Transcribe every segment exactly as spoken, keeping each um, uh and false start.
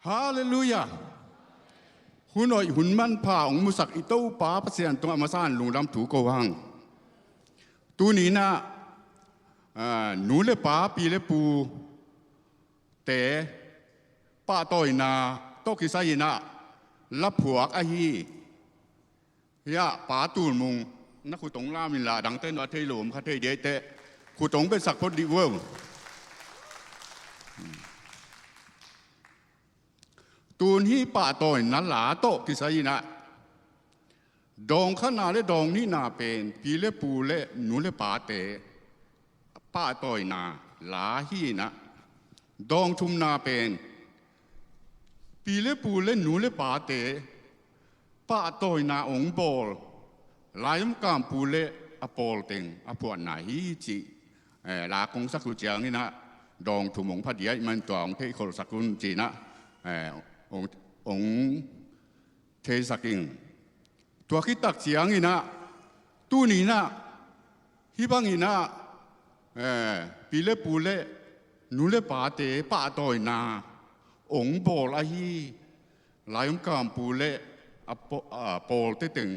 Halleluiah. Hun hoih hun manpha hong musak i Topa Pasian tungah a masa-in lungdam thu ko hang. Tuni-in ah, ah, nu le pa, pi le pute pahtawina tawh kisai-in ah laphuak ahi hiah Pa Tul Mung, na khut hong lam inla, dangte in a thei lo om kha thei ding ahih teh khut hong betsak phot dih un. Tun hih pahtawina la tawh kisai-in ah, dawng khatna le dawng nihna pen pi le pu le nu le pate pahtawina la hi-in ah, dawng thumna pen pi le pu le nu le pate pahtawina hong bawl, lai-om kampu le a pawl teng a phuahna hi cih, eh, la kong sak uh ciangin ah, dawng thum hong pha ding ahih manin tua hong theihkholhsak un ci-in ah, eh, hong, hong theisak ing. Tua khit tak ciangin ah, tuni-in ah, hih bangin ah, eh, pi le pu le nu le pate pahtawina hong bawl ahi, lai-om kampu le a paw-, a pawlte teng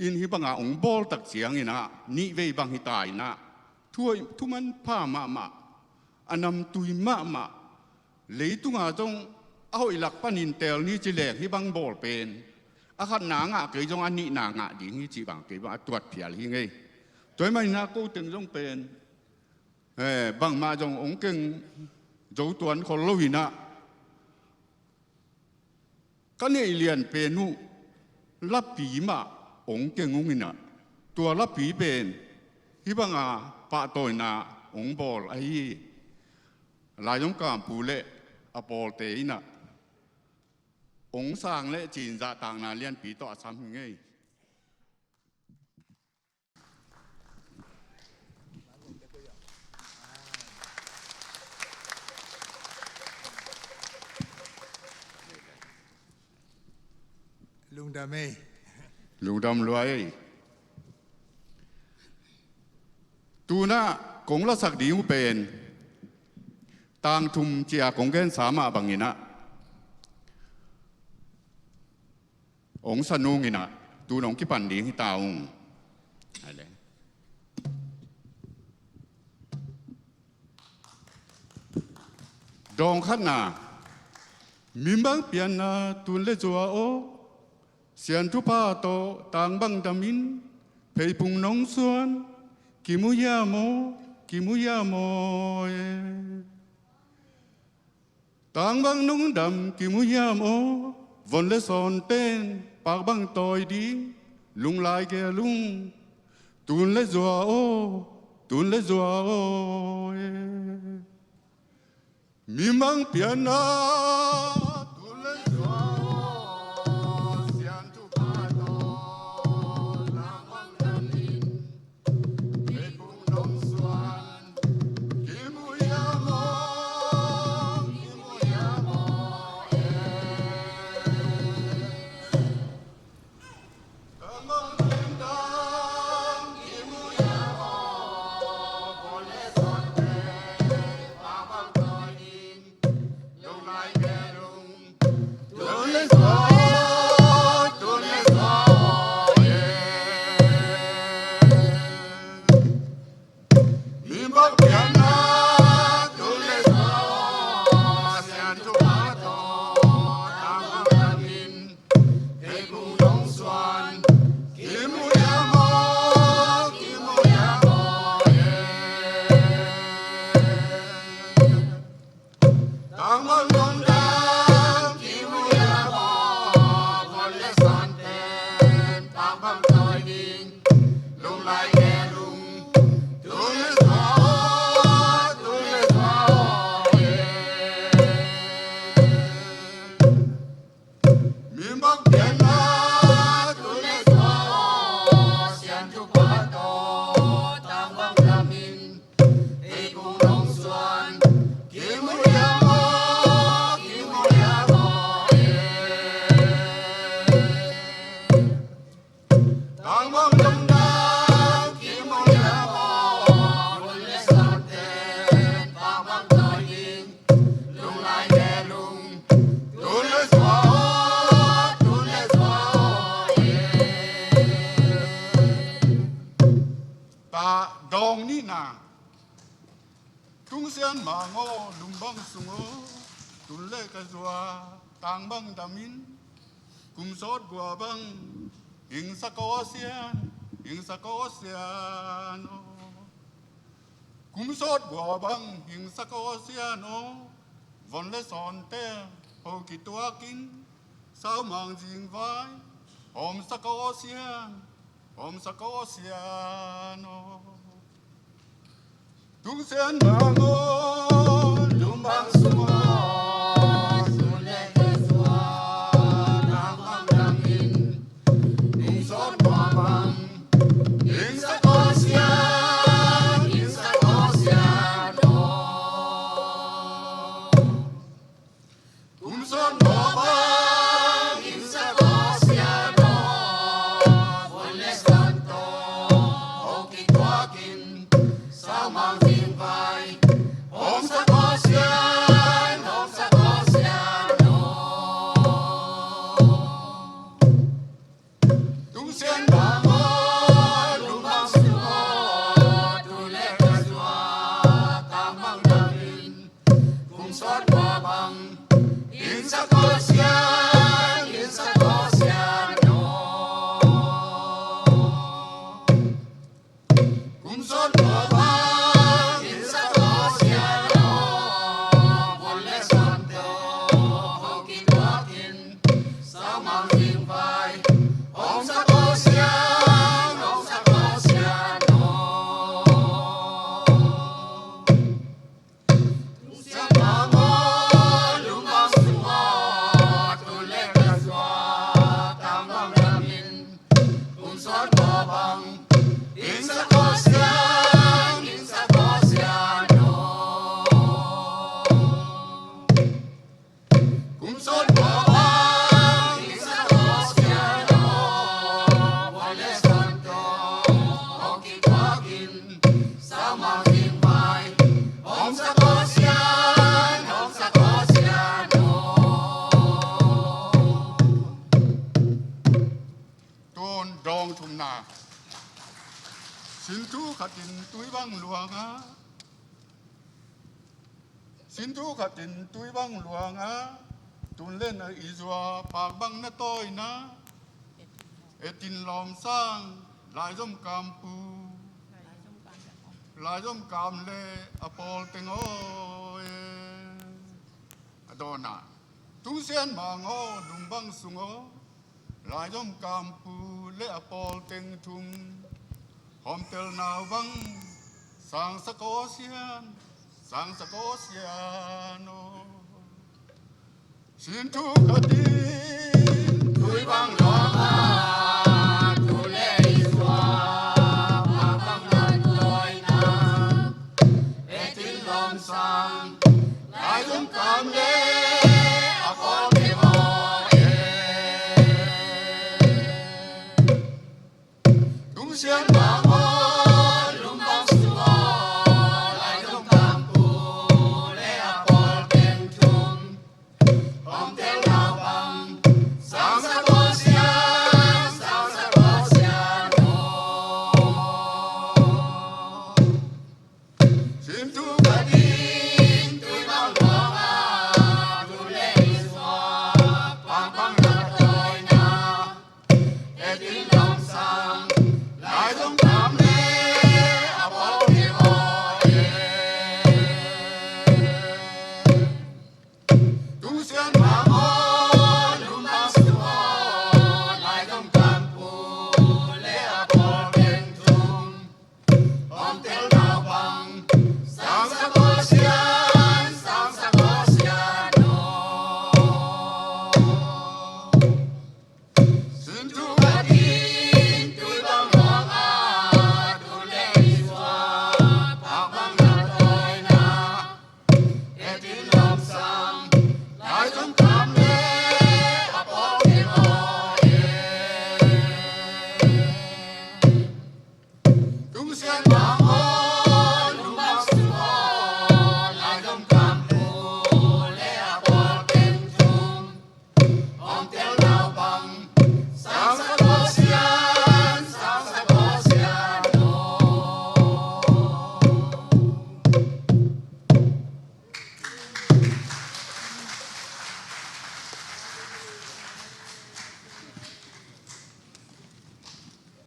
in hih banga hong bawl tak ciangin ah, nihvei bang hi ta-in ah, thu hoih, thu manpha mahmah, a namtui mahmah, leitunga zong a hoih lak panin teel ni ci leng hih bang bawl pen a khatna ngah kei zong a nihna ngah ding hi cih bang kei bang a tuat phial hi ing ei. Tua ahih manin ah ko teng zong pen, eh, bangmah zong hong keng zo tuan khol lo-in ah, ka neih lian pen uh lapi mah hong keng ung in ah, tua lapi pen hih banga pahtawina hong bawl ahi, lai-om kampu le a pawlte in ah hong sang leh ci-in zahtakna lianpi tawh a sam hi ing ei. Lungdam ei. Lungdam lua ei. Tu-in ah kong lasak ding uh pen tang thum ci-a kong gensa mah bangin ah, hong sa nung in ah, tu-in hong kipan ding hi ta ung. Dawng khatna. Mimang pianna tun le zua aw, Sian thupha tawh tang bang damin, pheipung nong suan, kim uh hiam aw, kim uh hiam aw e. Tang bang nong dam kim uh hiam aw, von le sawn pen pak bang tawi ding, lunglai gel ung, tun le zua aw, tun le zua aw e. Mimang pianna tun le zua aw, Sian thupha tawh tang bang damin, pheipung nong suan, kim uh hiam aw, kim uh hiam aw e. Mangawh, lum bang sungawh, tun le ka zua, tang bang damin, kum sawt gua bang, hingsak aw Sian, hingsak aw Sian aw. Kum sawt gua bang, hingsak aw Sian aw, von le sawnte, ho kituakin, saumang zingvai, hawmsak aw Sian, hawmsak aw Sian aw. Tung Sian mangawh, lum bang sungawh, tun le ka zua, tang bang damin, kum sawt gua bang, hingsak aw Sian, hingsak aw Sian aw. Kum sawt gua bang, hingsak aw Sian aw, von le sawnte, ho kituakin, saumang zingvai, hawmsak aw Sian, hawmsak aw Sian aw. Tung Sian mangawh, lum bang sungawh, tun le ka zua, tang bang damin, kum sawt gua bang, hingsak aw Sian, hingsak aw Sian aw. Kum sawt gua bang, hingsak aw Sian aw, von le sawnte, ho kituakin, saumang zingvai, hawmsak aw Sian, hawmsak aw Sian aw. Tung Sian mangawh, lum bang sungawh, tun le ka zua, tang bang damin, kum sawt gua bang, hingsak aw Sian, hingsak aw Sian aw. Kum sawt gua bang, hingsak aw Sian aw, von le sawnte, ho kituakin, saumang zingvai, hawmsak aw Sian, hawmsak aw Sian aw. Tun dawng thumna. Sin thu khatin tui bang luang a, sin thu khatin tui bang luang a, tun le na i zua, pak bang na tawina, etin lawm sang, laizom kampu, laizom kam le a pawl teng aw e. A dawna. Tung Sian mangawh, lum bang sungawh, laizom kampu le a pawl teng thum, hawmtel nau bang, sangsak aw Sian, sangsak aw Sian aw. Sin thu khatin tui bang luang a, tun le i zua, pak bang na tawina, etin lawm sang, laizom kam le a pawl teng aw e. Tung Sian mangawh, lum bang sungawh, laizom kampu le a pawl teng thum, hawmtel nau bang, sangsak aw Sian, sangsak aw Sian aw. Sin thu khatin tui bang luang a, tun le i zua, pak bang na tawina, etin lawm sang, laizom kam le a pawl teng aw e. Tung Sian mangawh, lum bang sungawh, laizom kampu le a pawl teng thum, hawmtel nau bang, sangsak aw Sian, sangsak aw Sian aw. Sin thu khatin tui bang luang a, tun le i zua, pak bang na tawina, etin lawm sang,